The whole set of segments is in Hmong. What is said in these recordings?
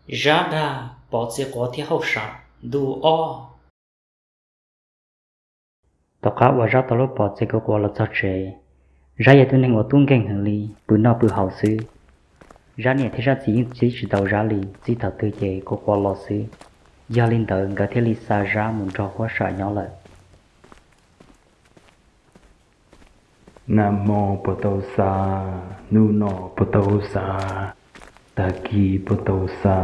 Zab Dag pov txiv quav thiab hauj sam ntu ob. Tom qab uas Zab tau lub pov txiv kwv quav los txog tsev, Zab yog tus neeg uas tub nkeeg heev li, pw noj pw haus xwb. Zab niam thiab Zab txiv yeej txib tsis tau Zab li, txib thaum twg ces kwv quav los xwb. Yog li ntawd nkawd thiaj li xa Zab mus nrog hauj sam nyob lawm. Nag hmo puas tau xa, hnub no puas tau xa, tag kis puas tau xa.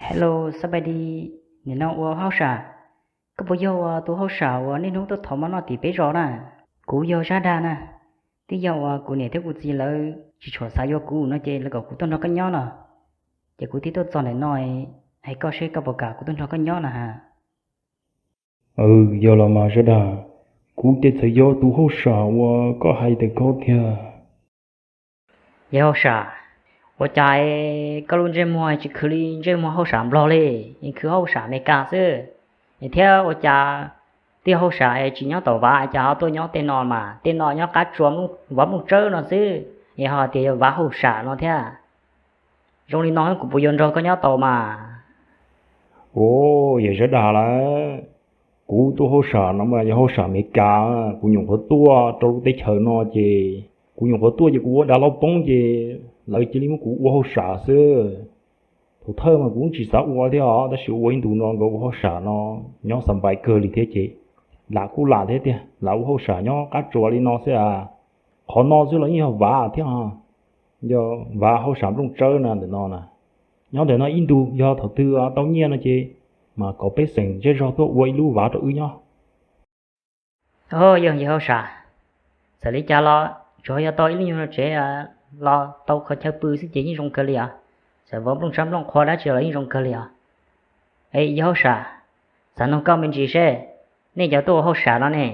Hello, สบายดี, nim no ua hauj sam, koj puas yog ua tus hauj sam uas niaj hnub tuaj thov mov noj tim peb zos na? Kuv yog Zab Dag na. Twb yog uas kuv niam thiab kuv txiv lawv tsis tshua xav yuav kuv no ces lawv kom kuv tuaj nrog koj nyob no, ces kuv thiaj tuaj txog ntawm no, hais koj seb koj puas kam kuv tuaj nrog koj nyob no ha. Yog los mas Zab Dag, kuv ces txawm yog tus hauj sam uas koj hais ntawm ko tiag. Yog hauj sam, ua cas koj lub ntsej muag tsis khwv li ntsej muag hauj sam Nplog li, yeej khwv hauj sam Amelikas xwb? Es thiab ua cas twb yog hauj sam es tsis nyob tom vav, cas ho tuaj nyob tej no mas, tej no nyob qab tsua, vav Nplooj Tsawb no xwb, es ho tias yog vav hauj sam no thiab? Zoo li no kuv puas yuav nrog koj nyob tau mas? Yog Zab Dag lawm, kuv tuaj hauj sam no mas yog hauj sam Amelikas, kuv nyuam qhuav tuaj rau lub teb chaws no ces, kuv nyuam qhuav tuaj ces kuv ua dav lauj poob ces lawv cia li muab kuv ua hauj sam xwb. Thaum thawj mas kuv tsis xav ua thiab os, tab sis ua ib ntus no nkawd ua hauj sam no nyob xa npais kawg li thiab ces lam kuj lam thiab tiag, lam ua hauj sam nyob qab tsua li no xwb a. Qhov no xwb los yeej yog vav thiab os, yog vav hauj sam Nplooj Tsawb na ntawm no na. Nyob ntawm no ib ntus yog thaum twg tau nyiaj no ces mas kom pej xeem zej zog tuaj ua ib lub vav rau wb nyob. Yog hauj sam, txawm li cas los tsuas yog tau ib lub nyuag tsev los tau kho chaw pw xwb ces yeej zoo kawg li os. Txawm vav Nplooj Tsawb Nplooj Qhua dab tsi los yeej zoo kawg li os. Es yog hauj sam, xav nug koj me ntsis seb, nej cov tuaj ua hauj sam no ne,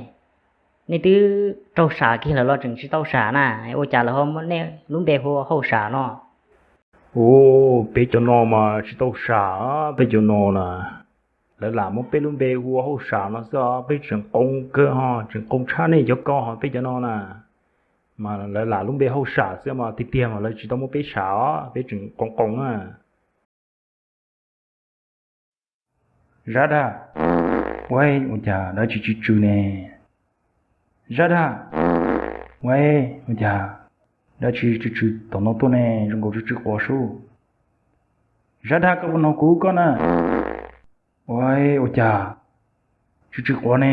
nej twb raug sam kiag lawm los tseem tsis tau sam na, ua cas lawv ho muab nej lub npe hu ua hauj sam no? Peb cov no mas tsis tau sam, peb cov no na, lawv lam muab peb lub npe hu ua hauj sam no xwb os, peb tseem qoos kawg ho, tseem qoos tshaj nej cov ko ho peb cov no na. Mas lawv lam lub npe hauj sam xwb mas tiag tiag mas lawv tsis tau muab peb sam os, peb tseem qoos qoos na. Zab Dag, ua cas dab tsi tsw tsw ne? Zab Dag, ua cas dab tsi tsw tsw tom no tuaj ne, zoo nkaus tsw tsw quav sub. Zab Dag, koj puas hnov kuv koj na? Ua, ua cas tsw tsw quav ne?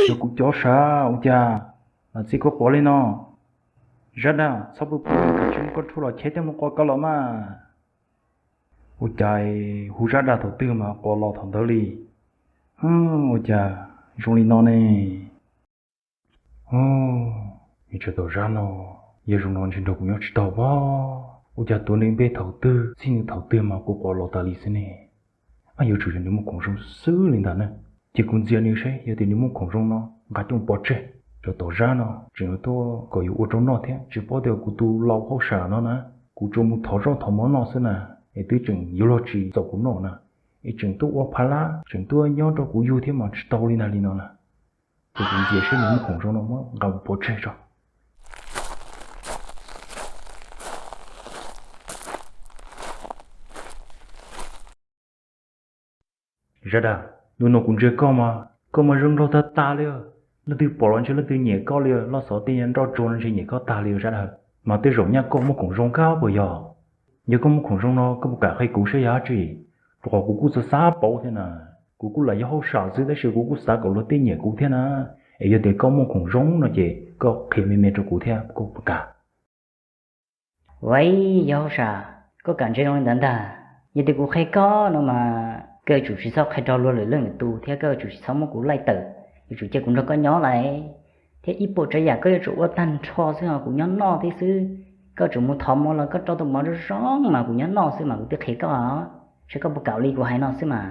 Yog kuv cov sav ua cas lam txi koj quav li no? Zab Dag, txhob pw pw, koj tsij muab koj rhuaj los cheb thiab mus quaj koj los mas. Ua cas hu Zab Dag thaum twg mas quav los thaum ntawd li. Ua cas zoo li no ne? Ntshe tom Zab no, yog zoo no ntshe nrog kuv nyob tsis tau pob. Ua cas tuav nws npe thaum twg, txib nws thaum twg mas kuv quav los tas li xwb ne. Yuav tsum yog nws muaj khoom zoo xwb li ntag na. Ces kuv ntxias nws seb yog tias nws muaj khoom zoo no nqa coj pov tseg. Cov tom Zab no tseem yuav tuaj kom yus ua rau noj thiab, tsis paub tias kuv tus laus hauj sam no na, kuv tsuas mus thov zaub thov mov noj xwb na, es twb tseem yuav luag tsis txaus kuv noj na, es tseem tuaj ua pha lab, tseem tuaj nyob rau kuv yug thiab mas tsis tau li ntag li no na. Ces kuv ntxias seb nws muaj khoom zoo no muab nqa mus pov tseg tso. Zab Dag, hnub no kuv ntsia koj mas koj mas zoo nraug tag tag li. Leej twg pom los ntshe leej twg nyiam koj li, loj xov tej nroj tsuag no ntshe nyiam koj tag li Zab Dag. Mas tej zaum nyaj koj muaj khoom zoo kawg puas yog? Yog koj muaj khoom zoo no koj puas kam qhia kuv seb yog dab tsi? Rau qhov kuv kuj xav xav paub thiab na. Kuv kuj lam yog hauj sam xwb tab sis kuv kuj xav kom luag tej nyiam kuv thiab na. Es yog tias koj muaj khoom zoo no ces koj qhia me me rau kuv thiab koj puas kam? Ua, yog hauj sam, koj kam ntse zoo li ntawd ntag. Yog tias kuv qhia koj no mas koj yuav tsum tsis txhob qhia rau luag lwm leej lwm tus thiab koj yuav tsum tsis txhob muab kuv laij tawm, yuav tsum cia kuv nrog koj nyob lawm. Thiab ib puas tsav yam koj yuav tsum ua tag nrho xwb ho kuv nyob noj thiab xwb. Koj tsum mus thov mov los koj rau tus mov zoo zoo mas kuv nyob noj xwb mas kuv twb qhia koj, seb koj puas kam li kuv hais no xwb mas.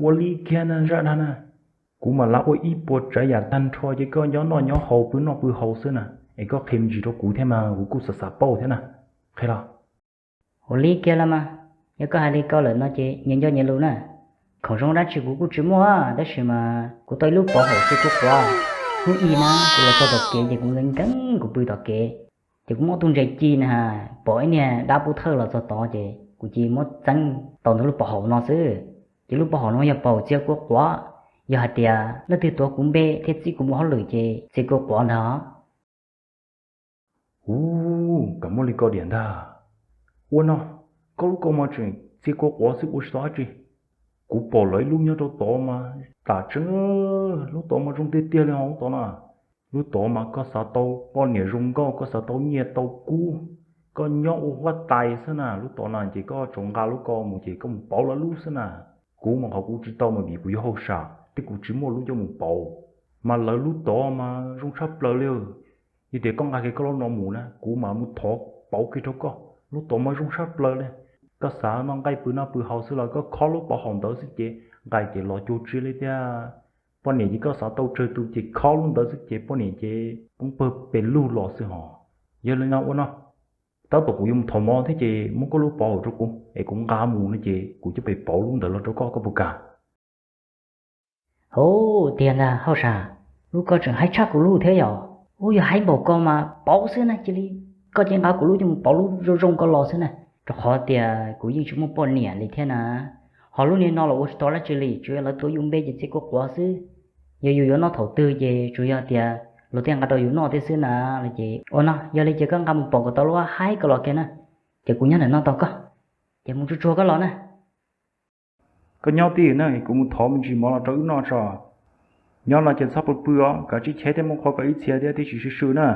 Ua li kiag na Zab Dag na, kuv mam li ua ib puas tsav yam tag nrho ces koj nyob noj nyob haus pw noj pw haus xwb na, es koj qhia me ntsis rau kuv thiab mas kuv kuj xav xav paub thiab na. Qhia los. Ua li kiag los mas, yog koj hais li ko lawm no ces nyias nco nyias lus na. Khoom zoo dab tsi kuv kuj tsis muaj, tab sis mas kuv tau ib lub pov haum txiv kuj quav. Hnub ib na kuv los txog tom kev ces kuv nkees nkees kuv pw tom kev, ces kuv muab tus ntses ci na, pom ib niag dab pub thawj los txog tod ces kuv cia muab txeeb tau ntawm lub pov haum no xwb. Ces lub pov haum no yog pov haum txiv kuj quav. Yog hais tias leej twg tuav kuv npe thiab txib kuv mus hauj lwm ces txiv kuj quav ntag. Ub, kam muaj li ko diam ntag. Ua no, koj lub ko mas tseem txiv kuj quav xwb ua tsis tau dab tsi. Kuv pom lawv ib lub nyob rau tod mas tam tseeb, lub tod mas zoo tiag tiag li ho lub tod na. Lub tod mas koj xav tau poj niam zoo nkauj, koj xav tau nyiaj tau kub, koj nyob ua huab tais xwb na, lub tod na ces koj tsuas nqa lub ko mus ces koj mus pauv lawv lub xwb na. Kuv mas qhov kuv tsis tau mas vim kuv yog hauj sam thiab kuv tsis muaj lub coj mus pauv. Mas lawv lub tod mas zoo tshaj plaws li. Yog tias koj nqa kiag koj lub no mus na kuv mam mus thov pauv kiag rau koj, lub tod mas zoo tshaj plaws li. Koj xav noj nqaij pw noj pw haus xwb los koj khob lub pov haum ntawd xwb ces nqaij ces los cuag tsi li thiab. Poj niam ces koj xav tau tsawg tus ces khob lub ntawd xwb ces poj niam ces poob pawg pes lug los xwb hos. Yog li no ua no, tab tom kuv yuav mus thov mov thiab ces muab koj lub pov haum rau kuv es kuv nqa mus no ces kuv coj pes pauv lub ntawd los rau koj, koj puas kam? Hauv, tiag ntag hauj sam, lub ko tseem haib tshaj kuv lub thiab yom. Ub, yog haib npaum ko mas pauv xwb na, cia li koj cia nqa kuv lub coj mus pauv lub zoo zoo ko los xwb na, rau qhov tias kuv yeej tsis muaj poj niam li thiab na. Ho lub niag no los ua tsis tau dab tsi li, tsuas yog lawv tuav yus npe ces txiv kuj quav xwb. Yog yus yuav noj thaum twg ces tsuas yog tias luag thiaj nqa rau yus noj thiab xwb na. Los ces ua no, yog li ces koj nqa mus pauv kom tau lub haib ko los kiag na, ces kuv nyob ntawm no tos koj, ces mus tsuag tsuag koj los na. Koj nyob tij na, kuv mus thov me ntsis mov los rau wb noj tso. Nyob no ces txhob pw pw os, kav tsij cheb thiab muab qhov kom ib txhia thiab tib si swb swb na.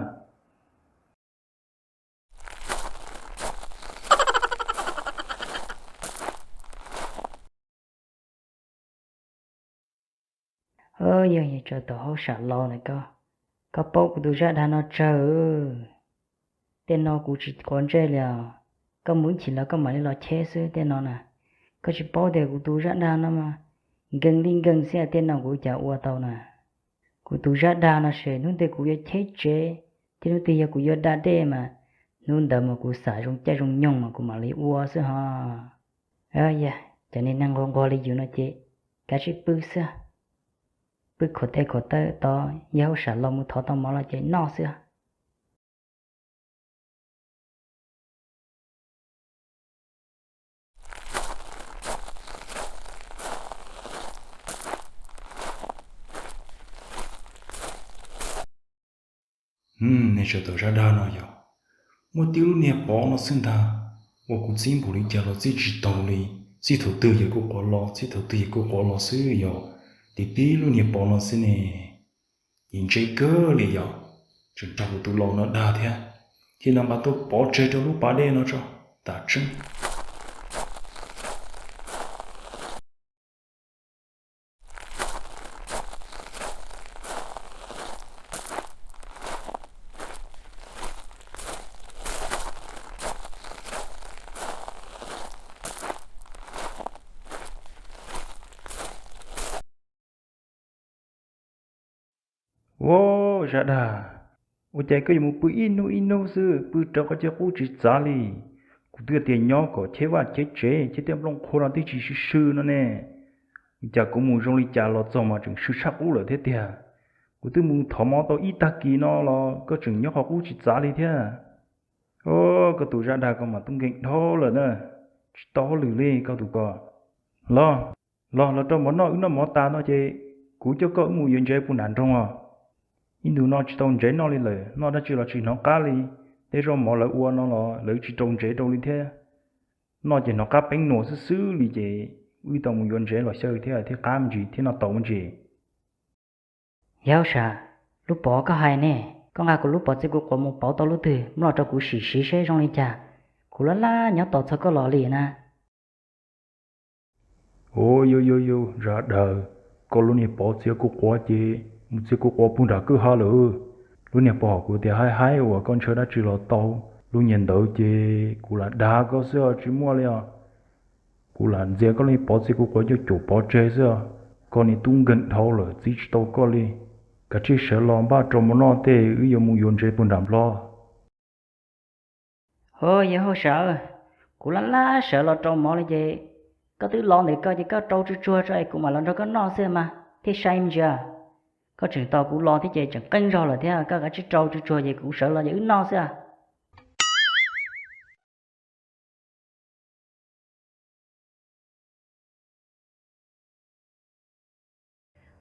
Yog yog tso tus hauj sam laus na, koj paub kuv tus zaj dag no tsawg. Tej no kuv tsis quav ntsej li os. Koj mus ib chim los koj mam li los cheb xwb tej no na. Koj tsis paub tias kuv tus zaj dag no mas nkees li nkees xwb, tej no kuv cas ua tau na. Kuv tus zaj dag no ces hnub twg kuv yuav cheb tsev thiab hnub twg yog kuv yuav da dej mas hnub ntawd mas kuv xam zoo caij zoo nyoog mas kuv mam li ua xwb ho. Yog cov niag neeg nquag nquag li yus no ces kav tsij pw xwb. Pw khuam tes khuam taw tod, yog hauj sam los mus thov tau mov los ces noj xwb. Nej tso tus zaj dag no yog muaj tib lub niag pov no xwb ntag, uas kuv txib npaum li cas los txib tsis taus li. Txij thaum twg yawg kuj quav los, txij thaum twg yawg kuj quav los xwb yog. Tib tib lub niag pov no xwb ne, ntse kawg li yog. Tseem raug kuv tus laus no dag thiab, thiaj li nqa tuaj pov tseg rau lub pas dej no tso, tam tseeb. Ua, zaj dag, ua cas koj yuav mus pw ib hnub ib hnub xwb, pw raws qhov chaw qub tsis txav li. Kuv twb tias nyob kom cheb vaj cheb tsev, cheb tej nplooj qhuav no twb tsis swb swb no ne. Ua cas kuv mus zoo li cas los txog mas tseem swb tshaj qub lawm thiab tiag. Kuv twb mus thov mov tau ib tag kis no los koj tseem nyob qhov qub tsis txav li thiab. Koj tus zaj dag ko mas tub nkeeg dhau lawm na, tsis tau hauj lwm li koj tus ko. Los, los, los rau mov noj, wb noj mov tas no ces kuv coj koj wb mus yuav ntsev puag nram nroog os. Ib ntus no tsis tau ntsev noj li lawm, noj dab tsi los tsis hnov qab li. Tej zaub mov lawv ua no los lawv tsis rau ntsev rau li thiab. Noj ces hnov qab peeb nuam xwb xwb li ces wb tau mus yuav ntsev los xyaw thiab thiaj qab me ntsis thiab noj tau me ntsis. Yauj sam, lub pov koj hais ne, koj nqa kuv lub pov txiv kuj quav mus pauv tau lub twg muab los rau kuv sim siv seb zoo li cas. Kuv laj laj nyob tos txog koj los li na. Ua, yus yus yus zaj dag, koj lub niag pov txiv kuj quav ces mus txiv kuj quav puag nram kwj ha lawm. Lub niag pov haum kuv tias haib haib uas koj ntshaw dab tsi los tau. Lub niag ntawd ces kuv lam dag koj xwb tsis muaj li os. Kuv lam ntxias koj lub niag pov txiv kuj quav coj caum pov tseg xwb os. Koj niag tub nkeeg dhau lawm txib tsis tau koj li. Kav tsij sawv los npaj rau mov noj tej wb yuav mus yuav ntsev puag nram nplog. Hos yawg hauj sam, kuv laj laj sawv los rau mov li ces Koj twb los ntawm koj ces koj rau tsuag tsuag tso es kuv mam los nrog koj noj xwb mas thiaj sai ntsia. Koj tseem tos kuv los thiab ces tseem qeeb zog lawm thiab, koj kav tsij rau tsuag tsuag ces kuv sawv los ces wb noj xwb.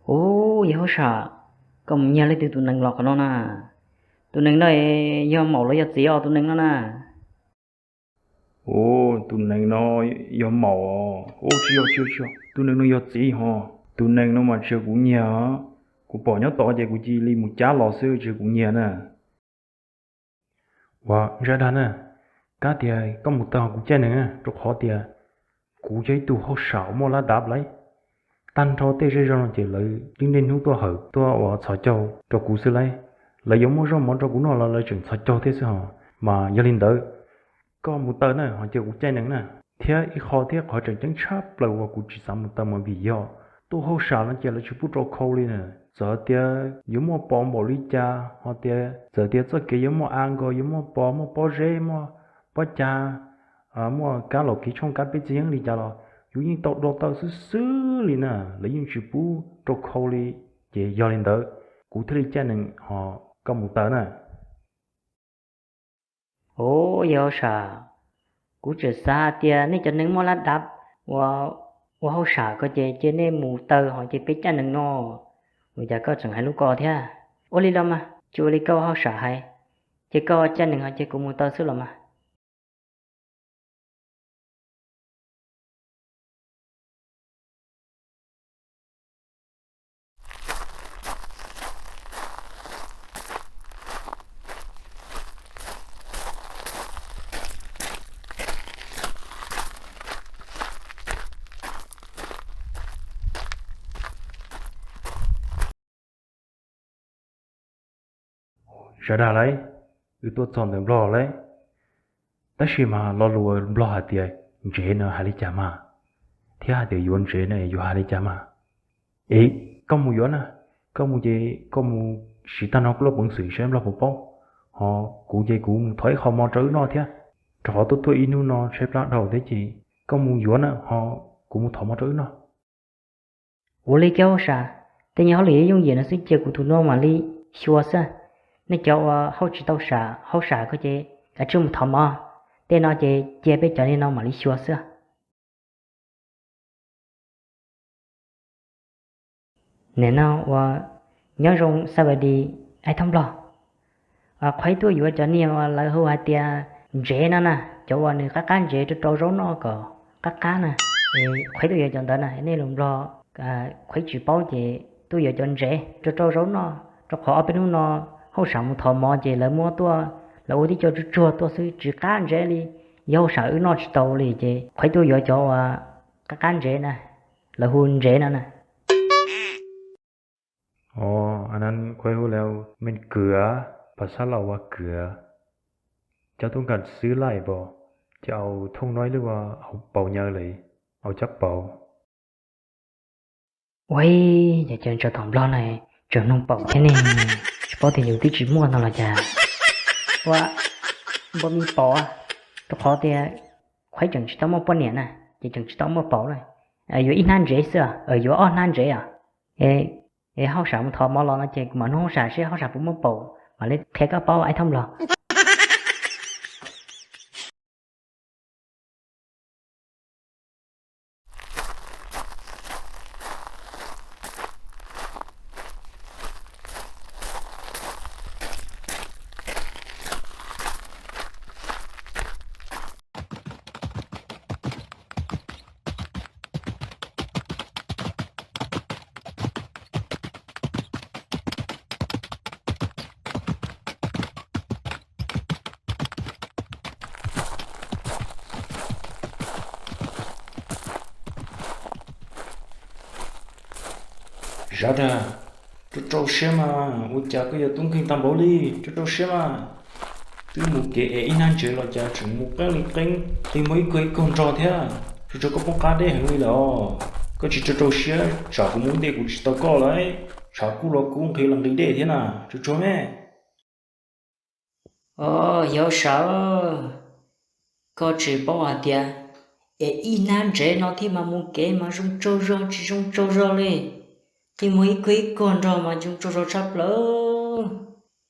Ub, yog hauj sam, koj mus nyiag leej twg tus nees los qhov no na? Tus nees no yog maum los yog txiv os tus nees no na? Ub, tus nees no yog maum os. Ub, tsis yog, tsis yog, tsis yog, tus nees no yog txiv hos. Tus nees no mas tsis yog kuv nyiag, kuv pom nyob tod ces kuv cia li mus cab los xwb, tsis yog kuv nyiag na. Ua, Zaj Dag na, kab tias koj mus taw hos kuv caij nees na, rau qhov tias kuv yog ib tug hauj sam muaj lab dav lauj. Tag nrho tej zej zog no ces lawv yeej niaj hnub tuaj hawm tuaj ua txhos caug rau kuv xwb lauj. Lawv yuav muaj zaub mov rau kuv noj los lawv tseem txhos caug thiab xwb hos. Mas yog li ntawd, koj mus taw na hos cia kuv caij nees na. Thiab ib qho thiab qhov tseem ceeb tshaj plaws uas kuv tsis xav mus taw mas vim yog tuaj hauj sam no ces lawv tsis pub rau khau li na. Txawm tias yuav muaj pos npaum li cas hos tias txawm tias txoj kev yuav muaj a nkaus, yuav muaj pos, muaj pob zeb, muaj pob cag, muaj kab laum kev tshooj kab peb txiv yeeb li cas los yus yeej tau do taw xwb xwb li na. Lawv yeej tsis pub rau khau li. Ces yog li ntawd, kuv thiaj li caij nees hos koj mus taw na. Ub, yog hauj sam, kuv tseem xav hais tias nej cov neeg muaj lab dav ua hauj sam ko ces cia nej mus taw hos cia peb caij nees no. Ua cas koj tseem hais lub ko thiab? Ua li los mas, tsis ua li koj hauj sam hais, ces koj caij nees hos cia kuv mus taw xwb los mas. Zaj Dag lauj, wb tuaj txog ntawm Nplog lauj. Tab sis mas lo lus Nplog hais tias ntsev no hais li cas mas, thiab hais tias yuav ntsev no yuav hais li cas mas? Es koj mus yuav na, koj mus ces koj mus siv tag nrho koj lub peev xwm saib Nplog puas paub. Hos kuv ces kuv mus thov ib qho mov rau wb noj thiab, rau qhov tuaj tuaj ib hnub no tshaib plab dhau thiab ces koj mus yuav na hos kuv mus thov mov rau wb noj. Ua li koj hauj sam, tej nyuag hauj lwm yooj yim no xwb cia kuv tus no mam li xyuas xwb. Nej cov uas hauj tsis tau sam, hauj sam ko ces kav tsij mus thov mov, tej no ces cia peb cov li no mam li xyuas xwb. Nim no ua nyob zoo xab vais dis, aib thoob Nplog. Qhuav tuaj yuav cov niag uas lawv hu hais tias ntsev no na, cov uas nws qab qab ntsev rau rau zaub noj kom qab qab na. Qhuav tuaj yuav cov ntawd na, nej lus Nplog qhuav tsis paub ces tuaj yuav cov ntsev rau rau zaub noj, rau qhov ob peb hnub no hauj sam mus thov mov ces lawv muab tuaj, lawv ua tib co tsuag tsuag tuaj xwb tsis qab ntsev li. Yog hauj sam wb noj tsis tau li ces qhuav tuaj yuav cov uas qab qab ntsev na, lawv hu ntsev no na. Ov, a nan khuaib hu lawm, mej kwv, phas xab laus ua kwv, cov tub nkas xwb laim pom, ces au thooj no ib lub ua au paus nyaw lawm, au cab paus. Ua, yog cov ntshav tom Nplog na, tseem noog paum thiab ne, tsis paub tias yus twb tsis muaj no los cas. Ua, npua me paum, rau qhov tias qhuaib tseem tsis tau muaj poj niam na, ces tseem tsis tau muaj paum na. Yuav ib hnab ntsev xwb, yuav ob hnab ntsev os. Es hauj sam mus thov mov los no ces kuv mam nug hauj sam seb hauj sam puas muaj paum mam li qhia koj paub aib thoob Nplog. Zab Dag, rau rau siab mas, ua cas koj yuav tub nkeeg tag npaum li, rau rau siab mas. Twb mus kev es ib hnab ntsev los cas tseem mus qeeb li qeeb, qi muag ib kaug ib kaug nrog thiab, tsuas tsuas koj poob qab deb heev li lawm os. Koj tsis rau rau siab, tsam kuv mus ntej kuv tsis tau koj lawm, tshav kub los kub nqhis los nqhis dej thiab na, tsuas tsuag me. Os, yauv sav, koj tsis paub hais tias Es ib hnab ntsev no thiab mas mus kev mas zoo tsaug zog tsis zoo tsaug zog li. Qi muag ib kuag ib kuag nrog mas zoo tsaug zog tshaj plaws.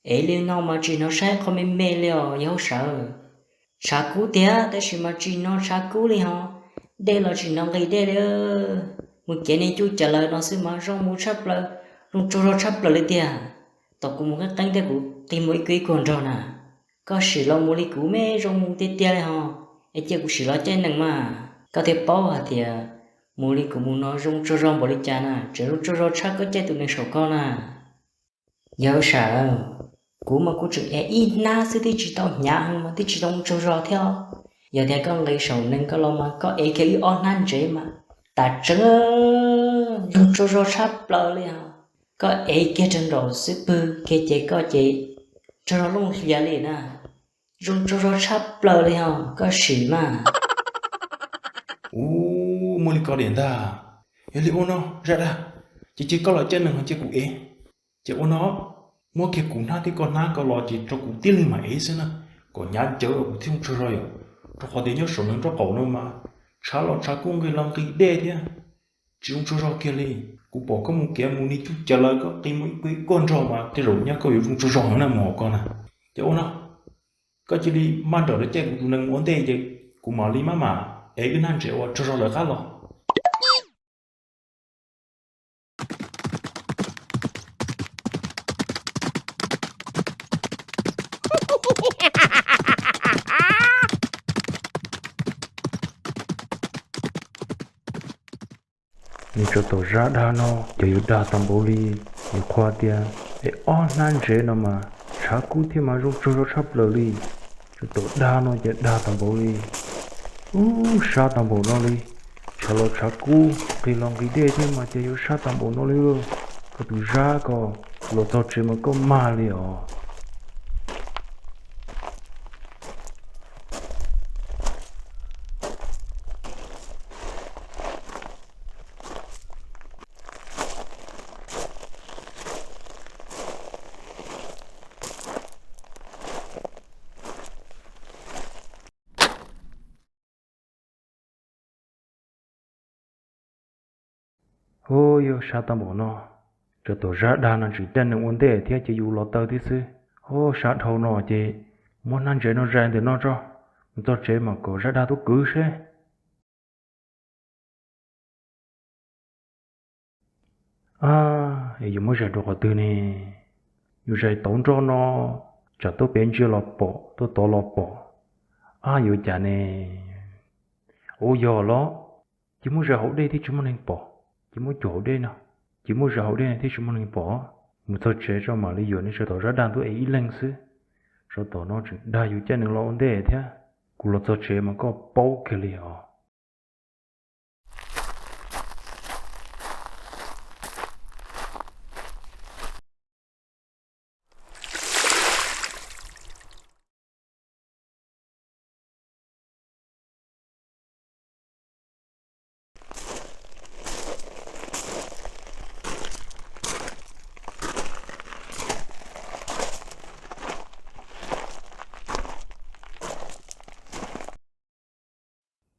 Es li no mas tsis hnov saib qhov me me li os yawg hauj sam. Tshav kub tiag tab sis mas tsis hnov tshav kub li ho. Dej los tsis hnov nqis dej li. Mus kev nej cuj cas lawm no xwb mas zoo mus tshaj plaws, zoo tsaug zog tshaj plaws li tiag. Tom kuv mus qeeb qeeb thiab kuv qi muag ib kuag ib kuag nrog na. Koj sim los mus li kuv me zoo mus tiag tiag li ho. Es cia kuv sim los caij nees mas koj thiaj paub hais tias mus li kuv mus no zoo tsaug zog npaum li cas na, tseem zoo tsaug zog tshaj koj caij tus nees saum koj na. Yawg hauj sam, kuv mas kuv tseem ev ib hnab xwb twb tsis tau hnyav heev mas twb tsis tau zoo tsaug zog thiab. Yog tias koj nqis saum nees koj los mas koj ev kiag wb ob hnab ntsev mas tas tseeb zoo tsaug zog tshaj plaws li ho. Koj ev kiag rau nraum xwb pwg kiag ces koj ces tsaug zog looj hlias li na. Zoo tsaug zog tshaj plaws li ho, koj sim mas. Ub, muaj li ko diam ntag. Yog li ua no, zaj dag, ces cia koj los caij nees ho cia kuv ev. Ces ua no, muab kiag kuv hnab thiab koj hnab ko los ces rau kuv tib leeg mam ev xwb na, kom hnyav ncawv kuv thiaj zoo tsaug zog yom. Rau qhov tias nyob saum nees nraub qaum no mas tshav los tshav kub, nqis los nqis dej thiab, tsis zoo tsaug zog kiag li. Kuv pom koj mus kev mus ni cuj cas lawm koj qi muag ib kuag ib kuag nrog mas tej zaum nyaj koj yuav zoo tsaug zog heev na mus hauv koj na. Ces ua no, koj cia li maj nrawm los caij kuv tus nees ua ntej ces kuv mam li maj mam ev wb hnab ntsev uas tsaug zog lawv qab los. Nws tso tom zaj dag no ces yuav dag tau npaum li, nws qhuas tias es ob hnab ntsev no mas tshav kub thiab mas zoo tsaug zog tshaj plaws li. Tso tom dag no ces dag tau npaum li. Ub, sab tau npaum no li. Tshav los tshav kub, nqis los nqis dej thiab mas ces yuav sab tau npaum no li. Koj tus zaj ko, los txog tsev mas koj mag li os. Ub, yuav sab tau npaum no. Tso tom zaj dag no tseem caij nees ua ntej thiab ces yus los tau thiab xwb. Ub, sab dhau no ces muab hnab ntsev no zais ntawm no tso, mus txog tsev mas kom zaj dag tuaj kwv seb. Ab, es yuav muab zais rau qhov twg ne? Yuav zais tauv nroj no, tsam tuaj pem ntsia los pom, tuaj tod los pom. Ab, yuav cas ne? Ua yog los, cia muab zais hauv dej thiaj tsis muaj neeg pom. Cia muab cuam hauv dej no, cia muab zais hauv dej thiaj tsis muaj neeg pom. Mus txog tsev tso mam li yuam ne, tso tom zaj dag tuaj ev ib leeg xwb. Tso tom no tseem dag yus caij nees los ua ntej thiab. Kuv los txog tsev mas koj paub kiag li os.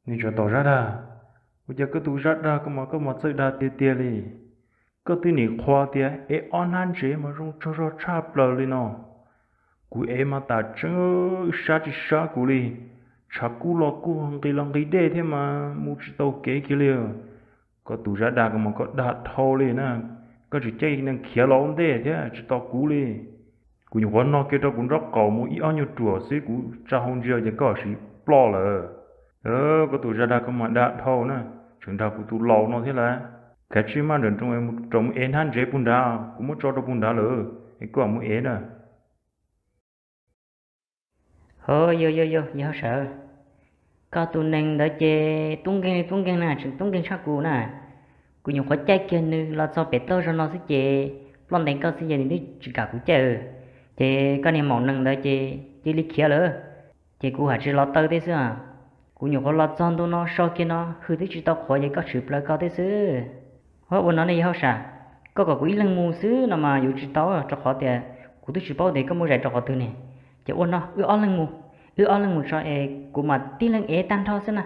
Nws tso tom zaj dag. Ua cas koj tus zaj dag ko mas koj mas txawj dag tiag tiag li. Koj twb nim qhuas tias ev ob hnab ntsev mas zoo tsaug zog tshaj plaws li no. Kuv ev mas tas tseeb, sab tsis sab kuv li. Tshav kub los kub, nqis los nqis dej thiab mas mus tsis tau kev kiag li. Koj tus zaj dag ko mas koj dag dhau li na. Koj tseem caij nees khiav los ua ntej thiab tsis tos kuv li. Kuv nyuam qhuav no kiag rau kuv nraub qaum mus ib ob nyuag ruam xwb kuv tsa hau ntsia ces koj siv ploj lawm. Koj tus zaj dag ko mas dag dhau na, tseem nrog kuv tus laus no thiab lawm. Khav tsij maj nrawm nroos mus rau mus ev hnab ntsev puag nrad, kuv muab tso rau puag nrad lawm es koj mus ev na. Ho yog yog yog yog hauj sam, koj tus nees ntawd ces tub nkeeg li tub nkeeg na, tseem tub nkeeg tshaj kuv na. Kuv nyuam qhuav caij kiag nws los txog pem toj zog no xwb ces ploj ntees koj xwb ces nws twb tsis kam kuv caij. Ces koj niag maum nees ntawd ces cia li khiav lawm. Ces kuv hais tsis los taw tib xwb. Kuv nyuam qhuav los txog ntu no so kiag no hws twb tsis tau qhuav ces koj tshwm plaws koj tib xwb. Ho ua no ne yog hauj sam, koj kom kuv ib leeg mus xwb no mas yuav tsis tau rau qhov tias kuv twb tsis paub tias koj muab zais rau qhov twg ne. Ces ua no wb ob leeg mus, wb ob leeg mus tso es kuv mam tib leeg ev tag nrho xwb na.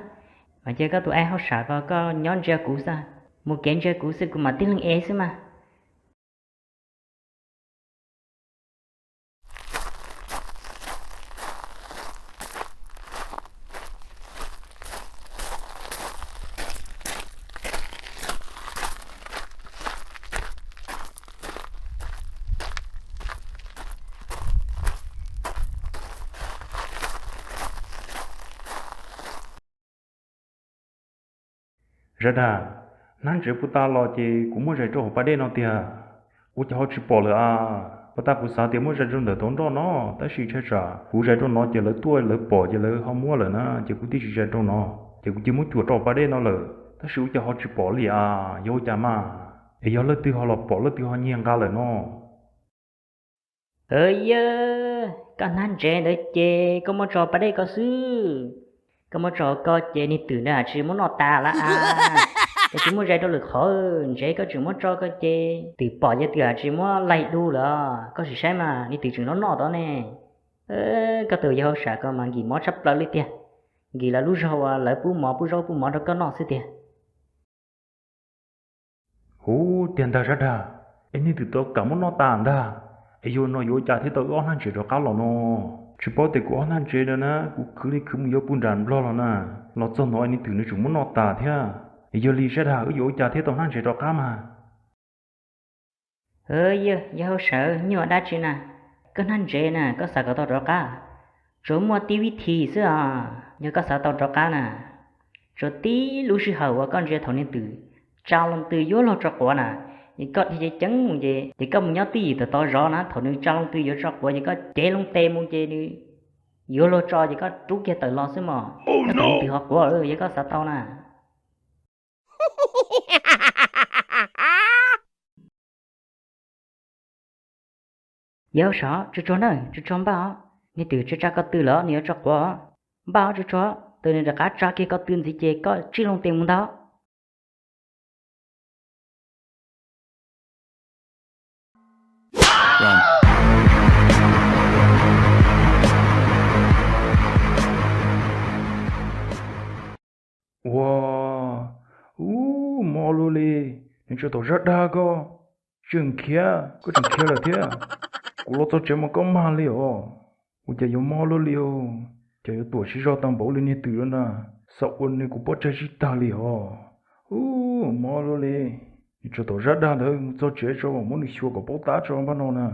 Mas cia koj tus aib hauj sam ko koj nyob ntsia kuv xwb, mus kev ntsia kuv xwb kuv mam tib leeg ev xwb mas. Zab Dag, hnab ntsev puag ta los ces kuv muab zais rau hauv pas dej no tiag, ua cas ho tsis pom lawm a? Puag ta kuv xav tias muab zais rau ntawm tau nroj no, tab sis ntshai tsam kuv zais rau no ces lawv tuaj lawv pom ces lawv ho muab lawm na, ces kuv thiaj tsis zais rau no, ces kuv cia muab cuam rau hauv pas dej no lawm, tab sis ua cas ho tsis pom li a? Yog ua cas mas? Es yog leej twg ho los pom leej twg ho nyiag nqa lawm no? Yawg, koj hnab ntsev ntawd ces koj muab tso pas dej ko xwb. Koj muab tso ko ces niag twm ntawd tsis muab noj tas lawm a. Koj tsis muab zais rau lwm qhov, ntsev koj tseem muab tso ko ces twm pom ces twm tsis muab laig du lawm. Koj sim saib mas niag twm tseem noj noj tod ne. Koj tus yawg hauj sam ko mas nkim mov tshaj plaws li tiag, nkim lawv lub zog uas lawv pub mov pub zaub pub mov rau koj noj xwb tiag. Huv, tiag ntag Zab Dag, es niag twm tod kam muab noj tas ntag. Es yog no yuav ua cas thiaj tau wb ob hnab ntsev rov qab los no? Tsis paub tias kuv ob hnab ntsev no na kuv khwv li khwv mus yuav puag nram Nplog los na, los txog no niag twm nws tseem muab noj tas thiab. Es yog li Zab Dag wb yuav ua cas thiaj tau hnab ntsev rov qab mas? Yawg, yawg hauj sam, nyuaj dab tsi na? Koj hnab ntsev na koj xav kom tau rov qab, tsuas muaj tib vib thi xwb os. Yog koj xav tau rov qab na, tsuas tib lub sij hawm uas koj ntsia thaum niag twm tsa loo tw yuav luag tso quav na, es koj dhia ceev mus ces, ces koj mus nyob twj ywm tom tod zov na, thaum nws tsa loo tw yuav tso quav ces koj cev loo tes mus ces nws yuav luag tso ces koj rub kiag tawm los xwb mog. Koj thaum niag twm ho quav, yog koj xav tau na. Yawg hauj sam, tsuag tsuag na, tsuag tsuag npaj os. Niag twm tsa tsa ko tw lawm nws yuav tso quav. Npaj os tsuag tsuag, tos nws rov qab tsa kiag ko tw ntxiv ces koj tsij loo tes mus ntag. Ua, ub, mob luaj li, nws tseem tom Zab Dag ko. Tseem khiav, koj tseem khiav lawm thiab. Kuv los txog tsev mas koj mag li os. Ua cas yuav mob luaj li os, cas yuav tuam siv zog tag npaum li niag twm lawm na. Xav ua nws kuv pob tsaig sib tag li os. Ub, mob luaj li, nws tseem tom Zab Dag ntawd, mus txog tsev tso muab nws xyuas kom paub tab tso npaj no na.